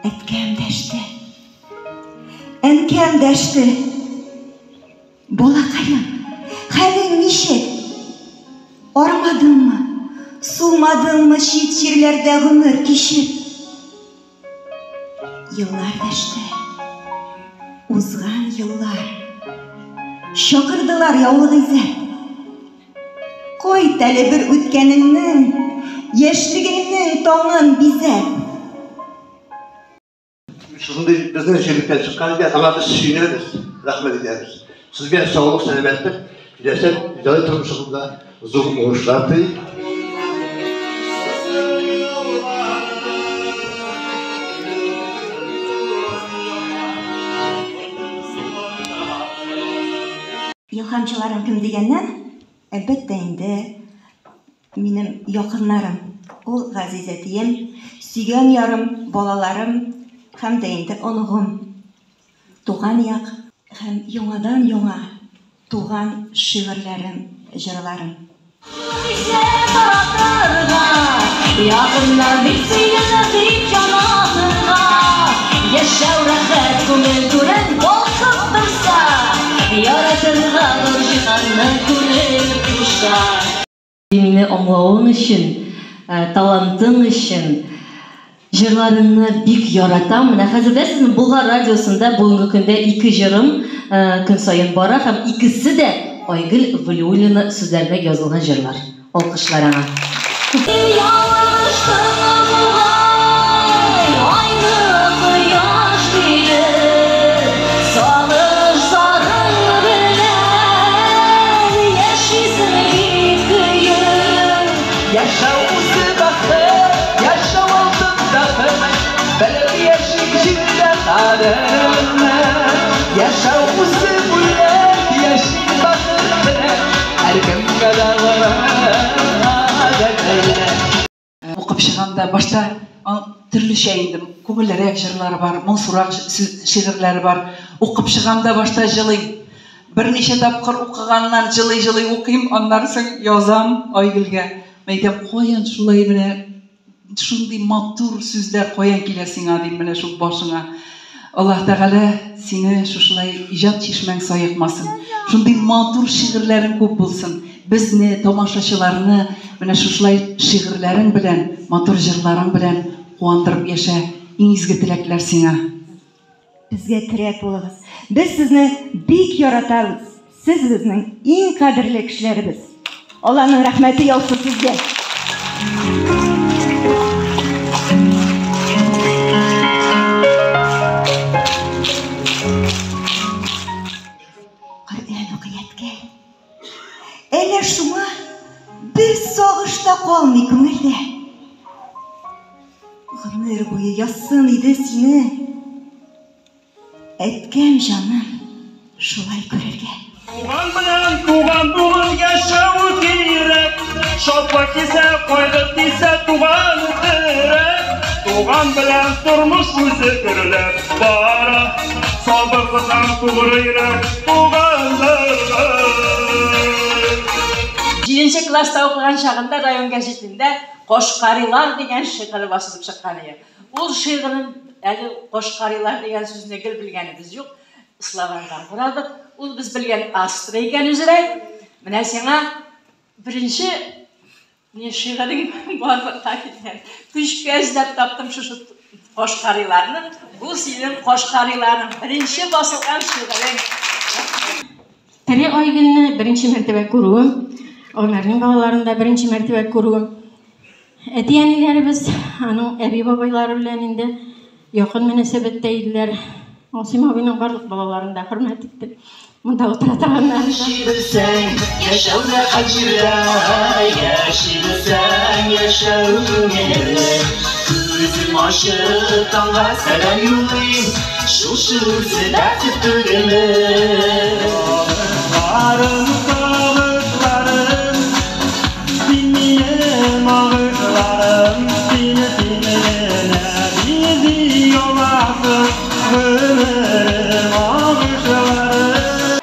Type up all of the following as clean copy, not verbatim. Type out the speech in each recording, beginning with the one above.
Әткәм дәште. Әнкәм дәште. Балакаем, хәлең ничек? Армадыңмы, сулмадыңмы чит җирләрдә гомер кичеп? Еллар дәште. Узган еллар. Чакырдылар яулык изәп. Кайт әле бер үткәнеңнең, яшьлегеңнең таңын бизәп. Шушындый безнең җирлектән чыккан икән, аңа без сөенәбез, рәхмәт итәбез. Сезгә саулык, сәламәтлек, киләчәк иҗади тормышыгызда зур уңышлар телим. Илһамчыларым кем дигәннән, әлбәттә инде, Минем якыннарым, ул газиз әтием, сөйгән ярым, балаларым һәм дә инде оныгым. Туган як һәм яңадан-яңа туган шигырьләрем, җырларым. Исә таратырга, якыннар бик сөенә дип җанатырга. Яшәү рәхәт, күңел түрен балкып торса, яратырга нур җиһанны күңел куша. Мине аңлавың өчен, талантың өчен, җырларыңны бик яратам. Менә хәзер дә сезнең Болгар радиосында бүгенге көндә ике җырым көн саен бара һәм икесе дә Айгөл Вәлиуллина сүзләренә язылган җырлар. Алкышлар аңа. Ялгыштыңмы бугай, айлы кояш килеп, сагыш зарың белән яшисең бит көеп. Яшәү үзе бәхет, яшәү алтын бәхет, белеп яшик җирдә кадереңне. Яшәү үзе бүләк, яшик бәхет белән, һәркемгә дә гадәт. Укып чыгам да, башта төрлечә инде, күңеллерәк җырлары бар, моңсурак шигырьләре бар. Укып чыгам да башта җылыйм. Берничә тапкыр укыганнан җылый-җылый укыйм, аннары соң язам Айгөлгә. Мәйтәм, каян шулай менә шундый матур сүзләр каян килә сиңа дим, менә шул башыңа. Аллаһ Тәгалә сине шушылай иҗат чишмәң саекмасын. Шундый матур шигырьләрең күп булсын. Безне, тамашачыларны менә шушылай шигырьләрең белән, матур җырларың белән куандырып яшә. Иң изге теләкләр сиңа. Безгә терәк булыгыз. Без сезне бик яратабыз. Сез безнең иң кадерле кешеләребез. Аллаһның рәхмәте яусын сезгә. Коръән укый әткәй. Әллә шуңа бер сагыш та калмый күңелдә. Гомер буе язсын иде сине. Әткәм җаным шулай күрергә. Туган белән туган булып яшәү кирәк. Шатлык килсә, кайгы килсә, туган терәк. Туган белән тормыш үзе гөрләп бара. Сабыр кылсаң тугры йөрәк туганнарга. Җиденче класста укыган чагында район гәзитендә Кошкарилар дигән шигырь басылып чыккан иде. Ул шигырен әле Кошкарилар дигән сүзне гел белгәнебез юк. Словардан карадык. Ул без белгән астра икән үзерәк. Менә сиңа беренче не шигырең барлыкка килгән. Көчкә эзләп таптым шушы Кошкариларны. Бу синең Кошкариларың беренче басылган шигырең. Тере Айгөлне беренче мәртәбә күрүем, Гомәрнең балаларын да беренче мәртәбә күрүем. Әти-әниләребез аның әби-бабайлары белән инде якын мөнәсәбәттә иделәр. Асим абыйның барлык балаларын да хөрмәт иттем. Монда утыра торганнар. Яши белсәң, яшәү рәхәт җирдә, яши белсәң, яшәү күңелле. Күзем ачып таңга сәлам юллыйм, шушы үзе бәхет түгелме? Аларым, сагышларым, син минем агышларым, сине син генә бизи аласың, гомерем агышларым.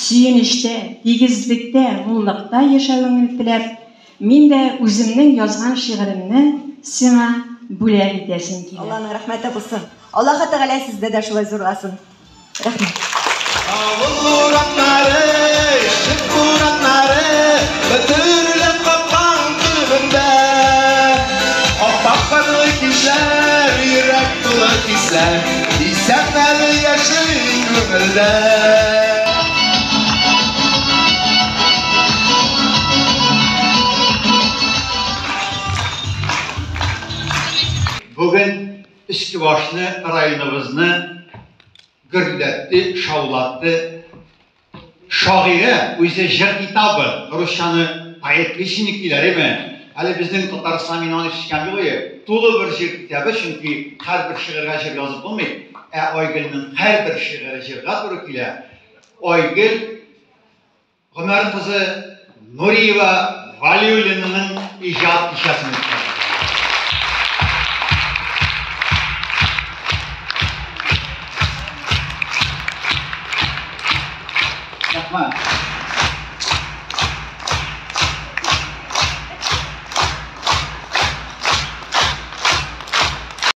Сөенечтә, тигезлектә, муллыкта яшәвеңне теләп, мин дә үземнең язган шигыремне сиңа бүләк итәсем килә. Алланың рәхмәте булсын. Аллаһы Тәгалә сезне дә шулай зурласын. Рәхмәт. Авыл урамнары, ишек бураннары, бөтерелеп капкаң төбендә. Аппак карлы кичләр, йөрәк тулы хисләр, исән әле яши күңелдә. Бүген Өскебашны, районыбызны гөрләтте, шаулатты. Шагыйрә үзе җыр китабы, русчаны поэт-песенник диләр, әйме? Әле безнең Татарстан мин аны ишеткән юк иде. Тулы бер җыр китабы, чөнки һәрбер шигырьгә җыр язып булмый. Ә Айгөлнең һәрбер шигыре җырга туры килә. Айгөл Гомәр кызы Нуриева Валиуллинаның иҗат кичәсен үткәрде. Рәхмәт.